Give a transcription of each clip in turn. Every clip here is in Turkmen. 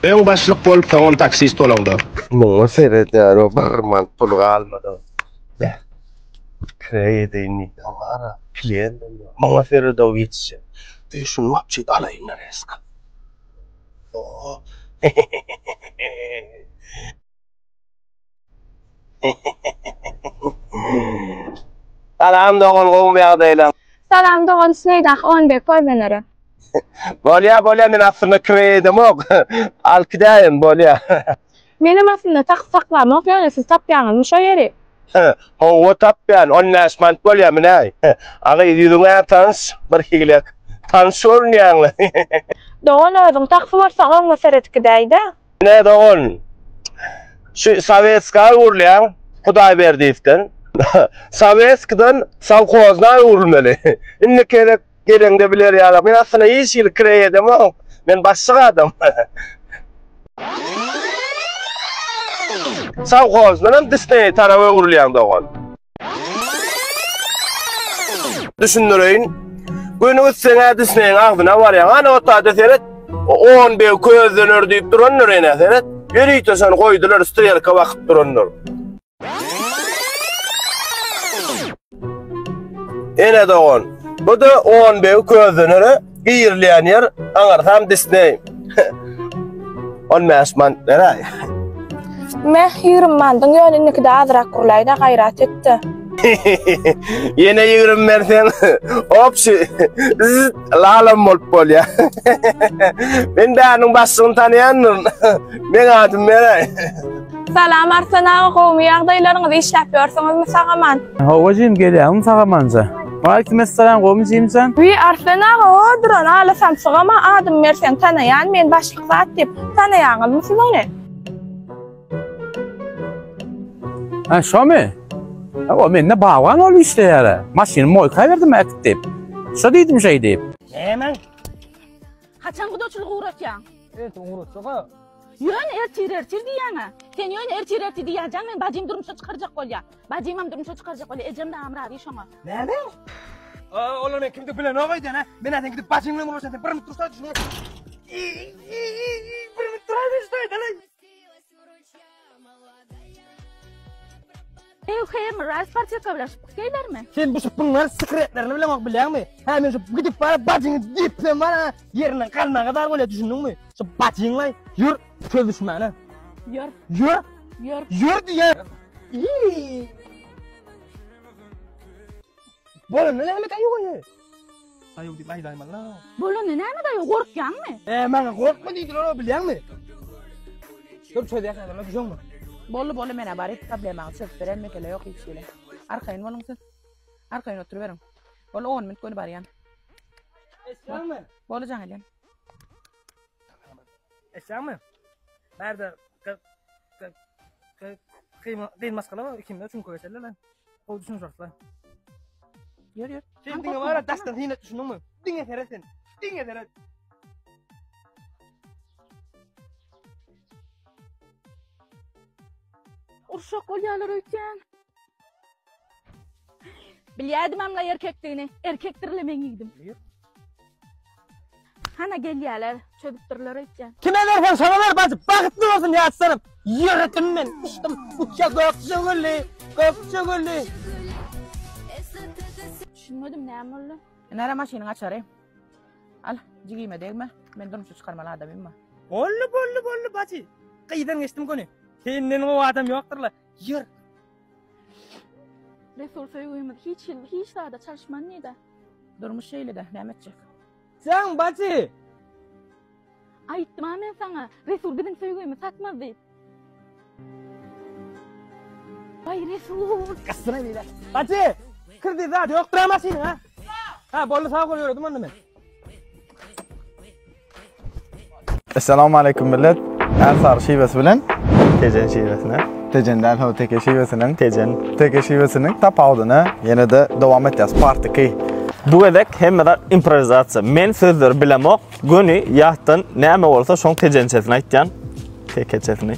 Öň başlyk bolup soňam taksist bolaňda. Muňa seredýär o bir manat pul galmady. Beh. Kireý edeýin diýsem bara kliýentim ýok. Muňa seredow ýetişjek. Öý şuny wapşe alaýyn reska. Oo. Salam dogan gowmy ýagdaýlaň. Salam dogan Sneýdaky on bek gözlenere. Bolýa bolýa men aslynda kireý edemok. Alyp gidäýin bolýa. Menem aslynda taksy saklamok ýöne siz tapýaňyzmy şo ýeri. Howwa tapýan 15 manat bolýa münäý. A gyz ýüzüň-ä tanyş bir hili tanyş görünýäňle. Dogan özüň taksy bolsaň öňüňe seredip gidäýdä. Ine dogan, şu Sowetska öwrülýäň Hudaýberdiýewden. Sowetskiden sowhozna öwrülmeli. Indiki gezek geleňde biler ýaly. Men aslynda hiç hili kireý edemok. Men başlyk adam. Sowhozdan hem Disneý tarapa öwrülýäň dogan. Düşündireýin. Göni gitseň-ä Disneýiň agzyna barýaň. Ana o taýda seret. On beg közlener diýip durandyr ene seret. Ýörite şony goýdular, strelka bakyp durandyr. Ene dogan. Bu-da on beg közlenere girilýän ýer, aňyrsam Disneý. 15 manat beräý. Meh, 20 mandyň ýöne indikide azrak gurlaý-da gaýrat et-de. Ýene 20 berseň, opşi, zzz, lalam bolup bolýar. Men bäriniň başlygyny tanaýandyryn. Meň adym beräý. Salam Arslan aga gowmy ýagdaýlaryňyz işläp ýörsüňizmi sagaman. Hawa jigim gelýäňmi sagamanja. Waleýkim essalam gowmy jigimjan. Wiý Arslan aga o duran ala samsygama adymy berseň tanaýan men başlyk zat diýip tanaýaňyzmy siz ony. Ha şomy? O mende bagban bolup işleýär. Maşyny moýka berdim äkit diýip. Şo diýdim şeý diýip. Näme? Haçan gudaçylyk ugratýaň? Ertir ugratjak-a. Ýöne ertir ertir diýýäň-ä. Sen ýöne ertir ertir diýýänçäň men bajymy durmuşa çykarjak bolýa. Bajymam durmuşa çykarjak bolýa. Ejem dagam razy şoňa. Näme? Olar men kimdi bilenok öýdýän hä? Men-ä sen gidip bajyň bilen gürleşen sen bir minut dursaý düşünýän. Bir minut duraý düşünýän. Ew hem raz partiýa bilen şypbyk geýlermi? Sen bu şypbyňlar sekretlerini bileňok bilýäňmi? Hä men şu gidip baryp bajyňy depsem bar ha ýerinden galmaga zar bolýar düşündiňmi? Şu bajyňlaý ýör söz düşmäne. Ýör. Ýör. Ýör. Ýör diýýän. Iý. Bolanda näme daýy goýy? Daýaw diýip aýdaýmaly. Bolanda näme daýaw gorkýaňmy? E, maňa gorkma diýdiler o bilýäňmi? Dur çözýäs häzir, düşeňmi? Boldy, boldy, men-ä baryp problemaňyzy çözüp bererin, mesele ýok hiç hili. Arkaýyn boluň siz. Arkaýyn oturyberiň. Boldy, on minut göni barýan. Eşýäňmi? Boldy, jaň edýän. Eşýäňmi? Bärde Gyz maşgala bar, ikimize çüňke geçerler lan. Gowy düşünişeris. Ýör, ýör. Sen diňe bara daşdan syn et düşündiňmi? Diňe seret sen. Diňe seret. Urşak bolýarlar öýtýän. Bilýärdim amla erkekdigini. Erkekdir-le meň ýigdim. Hana gelýärler, çözüpdirler öýtýän. Kime berseň şoňa ber bajy, bagtly bolsun ýaşlarym. Ýöredim men, uçdum, uçýa gökje gülli, gökje gülli. Düşünmedim näme boldy? Nara maşynyň açary. Al, jigime degme. Men durmuşa çykarmaly adamym. Boldy, boldy, boldy bajy. Gyzdan geçdim göni. Senden gowy adam ýokdur-la. Ýör. Resul söýgimiz hiç hil hiç zada çalyşman diýdi. Durmuş şeýle-de, näme etjek? Jaň bajy! Aýtdym-a men saňa, Resul biziň söýgimizi satmaz diýip. Aý Resul! Gaçsana beýle. Bajy! Kredit zat ýokdur-a maşynyň, ha? Ha, boldy sag bol ýöredim onda men. Essalamu aleýkum millet. Ärsary şiwesi bilen Tejen şiwesine, Tejen däl ho Teke şiwesiniň, Tejen, Teke şiwesiniň tapawudyny ýene-de dowam etýäs. Part 2. Bu gezek hemme zat improwizasiýa. Men sözleri bilemok, göni ýatdan näme bolsa şoň tejençesini aýtýan. Tekeçesini.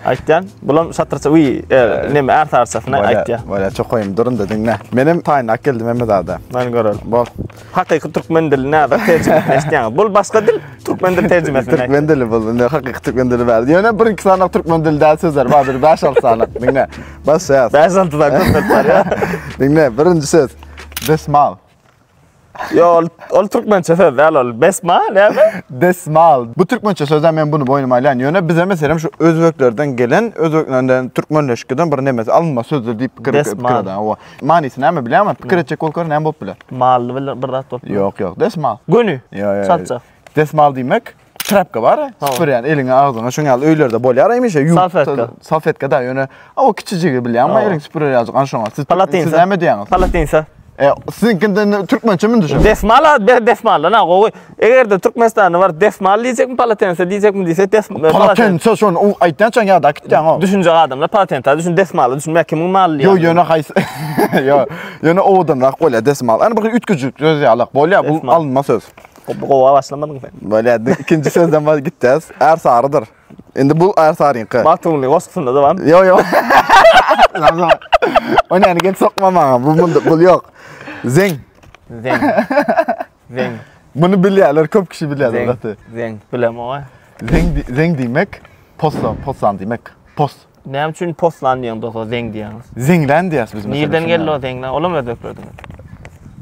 Aýtýan. Bulam şatyrça uý, e, neme ärsarçasyny aýtýan. Bolýa, çokaýym durun-da diňle. Menem taýynlap geldim hemme zada. Men göreli. Bol. Hakyky türkmen dili näde terjimesini eşitýäňiz. Bul başga dil, türkmen dili terjimesini. Türkmen dili bul. Indi hakyky türkmen dili bäri. Ýöne bir iki sany türkmen dili däl sözler bar, bir 5-6 sany. Diňle. Başlaýas. 5-6 sany köp bar ýa. Diňle, birinji söz. Desmal. Ýo, ol, ol türkmençe söz däl ol. Besma näme? Desmal. Bu türkmençe sözden men bunu boýnuma alýan. Ýöne bize meselem şu özbeklerden gelen, özbeklerden türkmenleşip giden bir nemesi alynma sözdür diýip pikir Desmal. pikir edýän. Hawa. Manysy näme bilýäňmi? Pikir etjek bolup gör näme bolup biler? Mally bilen bir zat bolup biler. Ýok, ýok. Desmal. Göni. Ýo, ýo. Çaltja. Desmal diýmek trapka bar, süpürýän eliňe agzyňa şoň ýaly öýlerde bolýar hemişe ýuwup. Salfetka. Salfetka da ýöne o kiçijigi bilýäňmi eliň süpürer ýalyjyk ana şoňa. Siz Palatinsa. Siz näme diýýäňiz? Palatinsa. E, siziňkinden türkmençe mi düşün? Desmal be desmaldan ha gowy. Eger-de Türkmenistanda bar desmal diýjekmi palatensa diýjekmi diýse des Palatensa şony o aýtýançaň ýada gitýäň o. Düşünjek adamlar palatenta düşün desmala düşünmek kimiň maly Ýo ýöne haýsy Ýo ýöne owadanrak bolýar desmal. Ýani bir üýtgejik söz ýalak bolýar bu alynma söz. Gowa başlamadyň sen. Bolýar ikinji sözden bar gitýäs. Ärsarydyr. Indi bu Ärsaryňky. Magtymguly goşgusynda da barmy? Ýok ýok. O näni gel sokma maňa. Bu munda bul ýok. Zeň. Zeň. Zeň. Muny bilýärler, köp kişi bilýär gaty. Zeň. Bilemok. Zeň zeň diýmek posa, posan diýmek. Pos. Näme üçin poslan diýen bolsa zeň diýýäňiz? Zeňlän diýýäs biz meselem. Nirden geldi o zeňlän? Olam özbeklerden.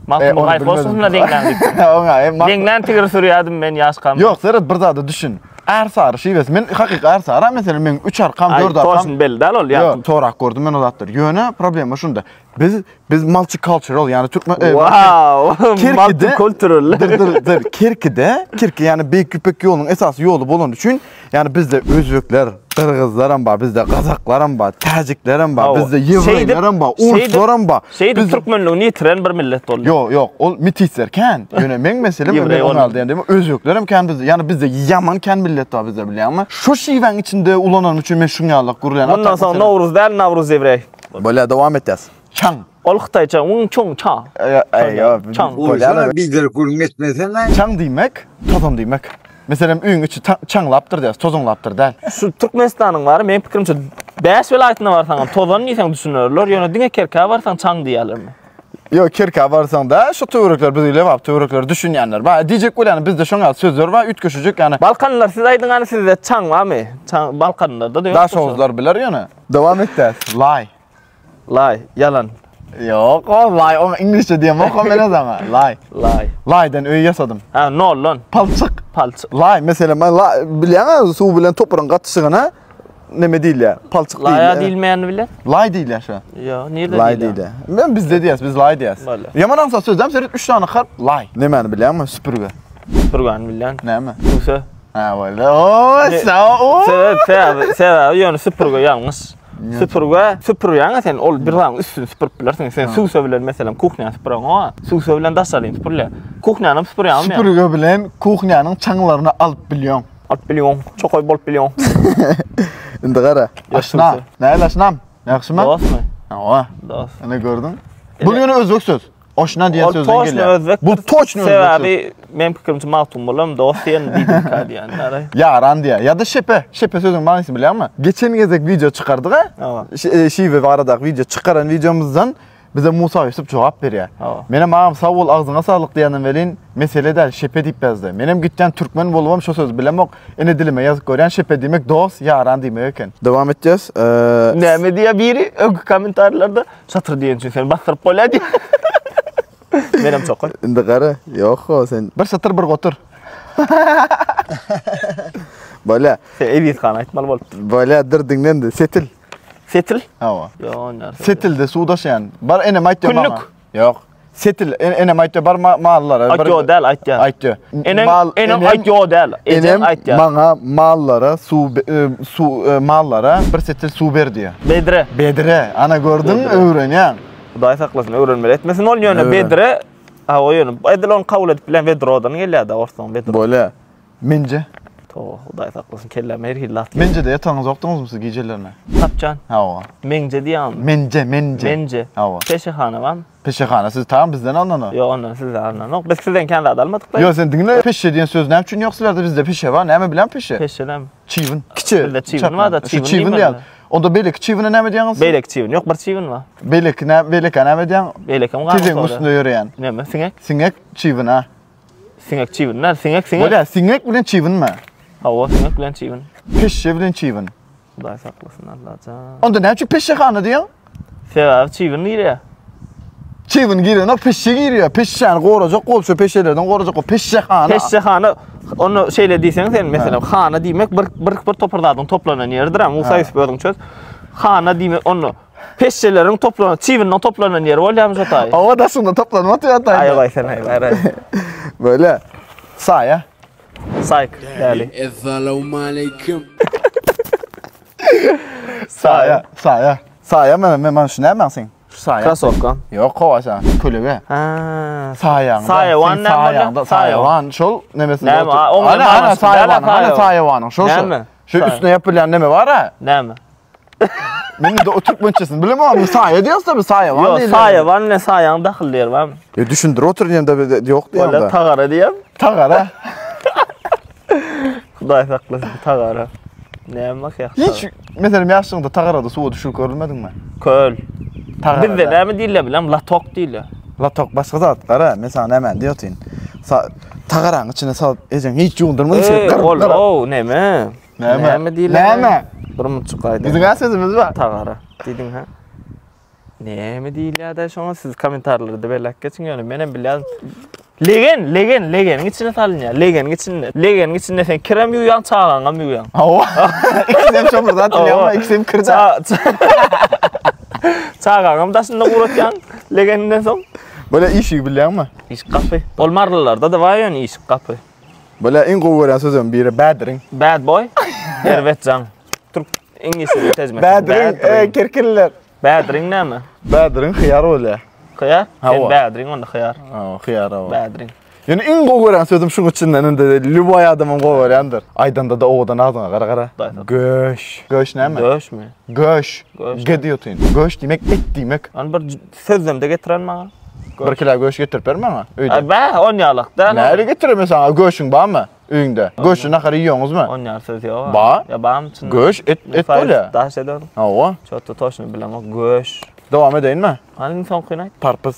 Magtymguly Gaýyp goşgusynda zeňlän diýipdir. Oňa hem Zeňlän tigir sürýärdim men ýaşkam. Ýok, seret bir zada düşün. Ärsary şiwesi. Men hakyky ärsary meselem meň üç arkam, dört arkam. Toşun belli däl ol ýa. Ýok, sorak gördüm men o zatlary. Ýöne problema şunda. Biz biz multicultural ýagny türkmen e, Wow! Multicultural. Dur dur dur. Kerkide, Kerki ýagny Beýik Ýüpek ýolunyň esasy ýoly bolany üçin, ýagny bizde özbekler, gyzlar hem bar, bizde gazaklar hem bar, täjikler hem bar, bizde ýewreýler hem bar, orslar hem bar. Şeýdip türkmenligini ýitiren bir millet boldy. Ýok, ýok, ol metisler kän. Ýöne meň meselem men ony aldy diýen, özbekler hem kän bizde. Ýagny bizde ýaman kän millet bar bizde bilýäňmi? Şu şiwäň içinde ulananym üçin men şuň ýalyk gürleýän. Mundan soň Nowruz däl, Nawruz ýewreý. Bolýar, dowam etýäs. Çaň. Ol hytaýça wung çuň ça. Çaň. Bolýar. Bizleri gürrüň etmesene. Çaň diýmek, tozan diýmek. Meselem, öýüň içi çaňlapdyr diýýäs, tozaňlapdyr däl. Şu Türkmenistanyň bary meň pikirimçe 5 welaýatyna barsaňam tozan diýseň düşünerler, ýöne diňe Kerkä barsaň çaň diýýärlermi? Ýok, Kerkä barsaň da şu töwerekler biz Lebap töwerekleri düşünýänler bar. Diýjek bolýanym bizde şoň ýaly sözler bar, üýtgeşijek ýany. Balkanlylar siz aýdyň hany sizde çaň barmy? Çaň Balkanlylarda-da ýokdur. Daşoguzlar biler ýöne. Dowam etýäs. Laý. Laý, ýalan. Ýok, o laý, oňa iňlisçe diýemok, o mene saňa. Laý. Laý. Laýdan öý ýasadym. Ha, noldan. Palçyk. Palçyk. Laý, meselem, men laý, bilýäňä, suw bilen topragyň gatyşygyna neme diýilýär? Palçyk diýilýär. Laýa diýilmeýänini bilýän. Laý diýilýär şo. Ýok, nirde Laý diýilýär? Men bizde diýýäs, biz laý diýýäs. Bolýar. Ýaman aňsat söz dämi, seret 3 sany harp laý. Nemäni bilýäňmi? Süpürge. Süpürgäni bilýän. Näme? Sübse. Ha, boldy. O, sag ol. Sebäbi, sebäbi, sebäbi ýöne süpürge ýalňyş. Süpürge, süpürýäň sen ol bir zadyň üstüni süpürip bilersiň. Sen sübse bilen meselem kuhnýany süpüreňok. Sübse bilen daşaryny süpürýär. Kuhnýany hem süpürýäňmi? Süpürge bilen kuhnýanyň çaňlaryny alyp bilýäň. Alyp bilýäň. Çokaý bolup bilýäň. Indi gara. Aşna. Näle aşnam? Ýagşymy? Dostmy? Hawa. Dost. Ine gördüň. Bu ýöne özbek söz. Oşna diýen sözden gelýär. Özbek. Bu toçny özbek. Sebäbi men pikirimçe Magtymgulam dost diýen diýdimkä diýen. Ýaran diýýär. Ýa-da şepe. Şepe sözüň manysyny bilýäňmi? Geçen gezek wideo çykardyk-a. E, şiwe baradaky wideo çykaran wideomyzdan bize Musa Ýusup jogap berýär. Menem agam sag bol agzyňa saglyk diýenim welin mesele däl şepe diýip ýazdy. Menem gitýän türkmen bolubam şo sözi bilemok. Ene dilime ýazyp görýän şepe diýmek dost, ýaran diýmek eken. Dowam etýäs. Näme diýýär biri öňki kommentariýalarda? Şatyr diýen üçin seni basdyryp bolýar diýip. Menem çokaý. Indi gara, ýok-ho sen. Bir şatyr bir gotur. Bolýa. Sen Eziz han aýtmaly bolupdyr. Bolýa, dur diňlendi. Setil. Setil? Hawa. Ýok, ondan. Setilde suw daşaýan. Bar enem aýtýar maňa. Küllük. Ýok. Setil, enem aýtýar, bar mallara. Aýt ýok däl, aýtýar. Aýtýar. Eneň, eneň aýt ýok däl, ejeň aýtýar. Maňa mallara suw, suw, mallara bir setil suw ber diýýär. Bedre. Bedre. Ana gördüň, öwrenýäň. Hudaý saklasyn, öwrenmeli etmesin ol ýöne bedre, hawa ýöne edil ony kabul edip bilen bedrodan gelýär-de orsaň bedro. Bolýar. Menje. Toba, Hudaý saklasyn, kelläme her hili zat. Menjede ýataňyz ýokduňyzmy siz gijelerine? Tapjan. Hawa. Meňje diýýäňmi? Menje, menje. Menje. Hawa. Peşehana barmy? Peşehana siz tam bizden alnana. Ýok, ondan sizden alnanok. Biz sizden kän zat almadyk da. Ýok, sen diňle. Peşe diýen söz näme üçin ýok sizlerde? Bizde peşe bar. Näme bilen peşe? Peşe näme? Çybyn. Kiçi. Bizde çybyn bar-da, Şu çybyn çybyn diýmeli. diýýän. Onda beýleki çybyna näme diýýäňiz? Beýleki çybyn ýok, bir çybyn bar. Beýleki näme, beýlekä näme diýýäň? Beýlekem galyp Tezegiň üstünde ýöreýän. Näme, siňek? Siňek çybyna. Siňek çybyn däl, siňek, siňek. Bolýar, siňek bilen çybynmy? Hawa, siňek bilen çybyn. Peşe bilen çybyn. Hudaý saklasyn Allajan. Onda näme üçin peşehana diýýäň? Sebäbi çybyn girýär. Çybyn girenok, peşe girýär. Peşäni gorajak bolup, şu peşelerden gorajak bolup, peşehana. Peşehana, onda şeýle diýseň sen, meselem, hana diýmek bir bir bir topar zadyň toplanan ýeridir, Musa Ýusup özüň çöz. Hana diýmek, onda peşeleriň toplanan, çybynyň toplanan ýeri bolýarmy şo taý? Hawa, daşyňda toplanyp otyr taý. Aý, goý sen, aý, aý. Böyle. Saýa. Saýk, däli. Essalawmaleýkim. Saýa, saýa. Saýa men men mana şu näme sen? Şu saýa. Krasowka. Ýok, howa sen. Kölege. Ha. Saýaňda. Saýawan näme Saýaňda, saýawan şol nemesinde. Näme? Oň Ana, ana saýawan, ana saýawanyň şol şol. Näme? Şu üstüne ýapylýan neme bar-a? Näme? Men de o türkmençesini bilemok, ama saýa diýýäs da biz saýawan diýilýär. Ýok, saýawan bilen saýaň dahyl diýer barmy? Ýa düşündir otur diýemde ýok diýemde. Walla tagara diýem. Tagara. Hudaý saklasyn tagara. Näme bakýar? Hiç meselem ýaşlygyňda tagarada suwa düşürip görülmediňmi? Köl. Tagara. Bizde näme diýilýär bilen? Latok diýilýär. Latok başga zat, gara, men saňa näme diýip otyryn. Tagaraň içine salyp ejeň hiç ýuwundyrmaz içine. Ol, o näme? Näme? Näme diýilýär? Näme? Bir munçuk aýdaý. Biziň ha sözümiz bar. Tagara diýdiň ha? Näme diýilýär-de şoňa siz kommentariýalarda belläp geçiň ýöne menem bilýän. Legen, legen, legeniň içine salynýar. Legeniň içinde. Legeniň içinde sen kirem ýuwýaň, çagaňam ýuwýaň. Hawa. Ikisi hem şo bir zat bilýäňmi? Ikisi hem kirde. Çagaňam daşynda guratýaň legeninden soň. Böyle işigi bilýäňmi? Işik gapy. Ol marylylarda-da bar ýöne işik gapy. Böyle iň gowy görýän sözüm biri bädiriň. Bad boy. Erbet jaň. Türk iňlis terjimesi. Bädiriň, e, kerkiller. Bädiriň näme? Bädiriň hyýar bolýar. Hyýar? Sen bädiriň onda hyýar. Hawa, hyýar hawa. Bädiriň. Ýöne iň gowy görýän sözüm şuň içinden indi lýuboý adamyň gowy görýändir. Aýdanda-da owadan agzyňa gara gara. Göş. Göş näme? Göşmi? Göş. G diýotyň. Göş diýmek et diýmek. Ony bir sözlemde getiren maňa. Bir kilo göş getirip ber maňa öýde. Ay bä, on ýalyk däl. Näle getireme saňa? Göşüň barmy öýüňde? Göşli nahar iýoňyzmy? On ýaly söz ýok. Ba. Ýa barmy çyn? Göş et et bolýa. Daş eder. Hawa. Çoto toşny bilemok. Göş. Dowam edeýinmi? Hany iň soňkyny aýt. Parpyz.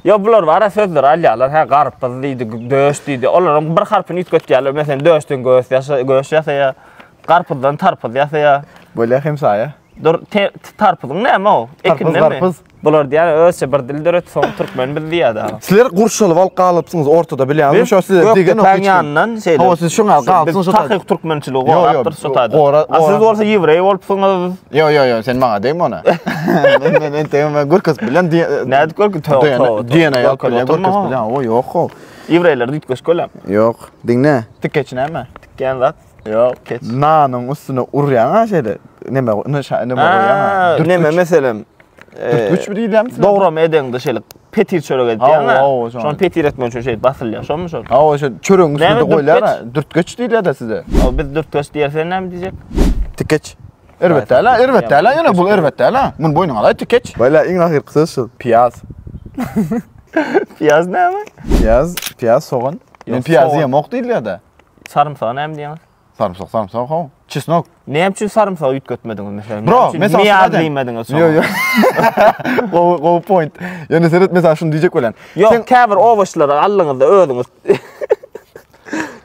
Ýok bular bara sözleri alýarlar. Hä garpyz diýdi, döş diýdi. Olaryň bir harpyny üýtgetýärler. Meselem döşden gös ýasa, göş ýasaýar. Garpyzdan tarpyz ýasaýar. Bolýa hemsaýa. Dur, te, tarpyzyň näme o? Ekinden mi? Garpyz. Bular diýýär, özçe bir dil döret, soň türkmen biz diýýär da. Sizler gurşalyp alyp galypsyňyz ortada bilýäňizmi? Şo size degen ok ýanyndan şeýle. Hawa siz şoňa galypsyňyz şo Takyk türkmençiligi gorapdyr şo taýda. A siz bolsa ýewreý bolupsyňyz. Ýo ýo ýo sen maňa degme ona. Men men entegem men görkezip bilýän diýe. Nädip görkezip to to. DNA ýok bilýän görkezip bilýän. O ýok ho. Ýewreýler üýtgeşik bolýar. Ýok. Diňle. Tikeç näme? Tikýän zat. Ýok, keç. Nanyň üstüne urýaň-a şeýle. Neme, neme goýýaň-a? Neme meselem? Dürtgüçmi diýilýärmi size? Dograma edeňde şeýle petir çörek edýäň-a. Şony petir etmek üçin şeýdip basylýar. Şomy şol? Hawa, şo çöregiň üstüne goýulýar-a. Dürtgüç diýilýär-de size. Hawa, biz dürtgüç diýer, sen näme diýjek? Tikeç. Erbet däl-a, erbet däl-a, ýöne bul erbet däl-a. Muny boýnuňa alaý, tikeç. Wala, iň ahyrky söz şul. Piýaz. Piýaz näme? Piýaz, piýaz sogan. Men piýaz iýemok diýilýär-de. Sarymsaga näme diýýäňiz? Sarymsak, sarymsak how. Çesnok. Näme üçin sarymsagy üýtgetmediňiz meselem? Bro, mesela miýaz diýmediňiz şoňa? Ýok, ýok. Gowy, gowy point. Ýöne seret mesela şuny diýjek bolýan. Ýok, käbir owoçlary aldyňyzda özüňiz.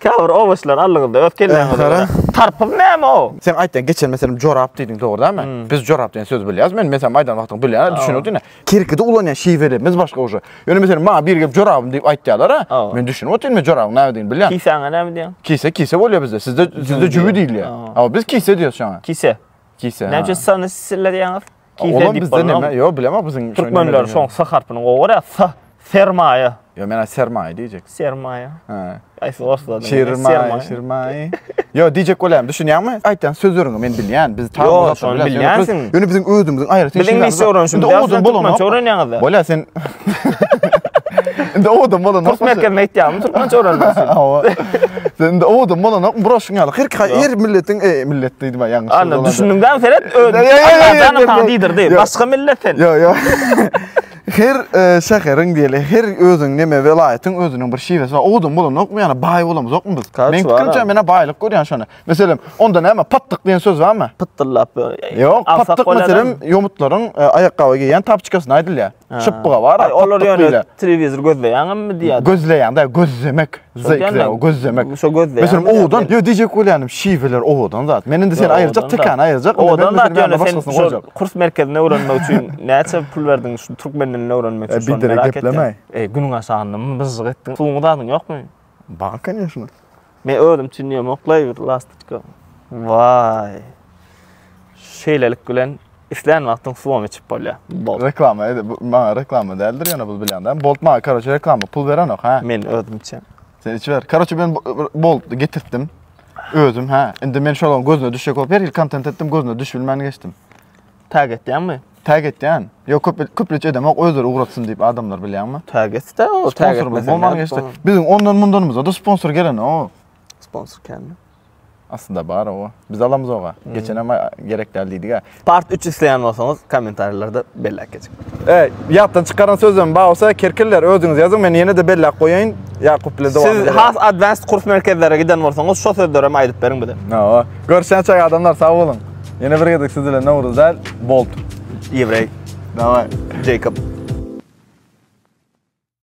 Käbir owoçlary aldyňyzda öz kelläňize görä. Tarpyz näme o? Sen aýtdyň, geçen meselem jorap diýdiň, dogry dälmi? Hmm. Biz jorap diýen sözi bilýäris. Men meselem aýdan wagtyň bilýän, düşünip otyryn. Kerkide ulanýan şiwelerimiz başga uje. Ýöne meselem maňa biri gelip jorabym diýip aýtýarlar-a. Men düşünip otyryn, men jorabyň nämedigini bilýän. Kisäňe näme diýýäň? Kise, kise bolýar bizde. Sizde sizde jübi diýilýär. Hawa, biz kise diýýäs şoňa. Kise. Kise. Näme üçin sany sille diýýäňiz? Kise Olam diýip bizde neme? Ýok, bilemok biziň Türkmenler şoň s harpyny gowy görýär. S. Sermaýa. Ýok, men sermaýa diýjek. Sermaýa. Hä. Aýsy orslar. Şirmaý, şirmaý. Ýok, diýjek bolýan, düşünýäňmi? Aýtýan sözleriňi men bilýän. Biz tam Ýok, şony bilýänsiň. Ýöne biziň özümiziň aýratyn Biz iňlisçe öwrenişimiz. Indi owadan bolanok. Türkmençe öwrenýäňiz-de. Bolýa sen. Indi owadan bolanok. Kurs merkezine gitýäňmi türkmençe öwrenmek üçin? Hawa. Sen de owadan bolanok broşuň ýaly. Her her milletiň e, millet diýdim ýalňyş. Anna düşündiň dämi seret öz Allajanam saňa diýdirdi. Başga millet sen. Ýok, ýok. Her e, şäheriň diýeli, her özüň neme welaýatyň özüniň bir şiwesi bar. Owadan bolanokmy ýa baý bolamyzokmy biz? Men pikirimçe men baýlyk görýän şony. Meselem, onda näme patdyk diýen söz barmy? Pytdyllap. Ýok, patdyk meselem ýomutlaryň e, aýakgaby geýýän tapçkasyna aýdylýar. Şypbyga bar. Ay, olar ýöne telewizor gözleýäňmi diýýär. Gözleýän da gözlemek. Zeyk gözlemek. Şo gözleýän. Meselem owadan, ýo diýjek bolýanym şiweler owadan zat. Men indi seni aýyrjak, tekany aýyrjak. Owadan zat ýöne sen şo kurs merkezinde öwrenmek üçin näçe pul berdiň şu türkmen dilini öwrenmek üçin şony merak etdim. Ey günüň aşagynda myžžyk etdiň. Suwuň zadyň ýokmy? Bar konýeşno. Men özüm üçin diýemok-laý bir lastoçka. Waý. Şeýlelik bilen islän wagtyň suwam içip bolýar. Bolt. Reklama, maňa reklama däldir ýöne bu bilýän däl. Bolt maňa karoçe reklama pul berenok ha. Men özüm içýän. Sen içiber. Karoçe men Bolt getirtdim. Özüm ha. Indi men şolaryň gözüne düşjek bolup her ýyl kontent etdim, gözüne düşübilmän geçdim. Tag etýäňmi? Tag etýän. Ýok köp köpleç edemok özleri ugratsyn diýip adamlar bilýäňmi? Tag etse o tag etmese. Bolman geçdi. Biziň ondan mundanymyza da sponsor gelenok. Sponsor känmi? Aslynda bar o. Biz alamyzok-a. Geçenem gerek däl diýdik-ä. Part 3 isleýän bolsaňyz kommentariýalarda belläp geçiň. E, ýatdan çykaran sözlerim bar bolsa kerkiller özüňiz ýazyň men ýene-de belläp goýaýyn. Ýakup bilen dowam Siz has advanced kurs merkezlere giden bolsaňyz şo sözlerem aýdyp beriň bize. Hawa. Görüşýänçäk adamlar sag boluň. Ýene bir gezek siz bilen Nowruz däl, Bolt. Ýewreý. Daway. Jacob.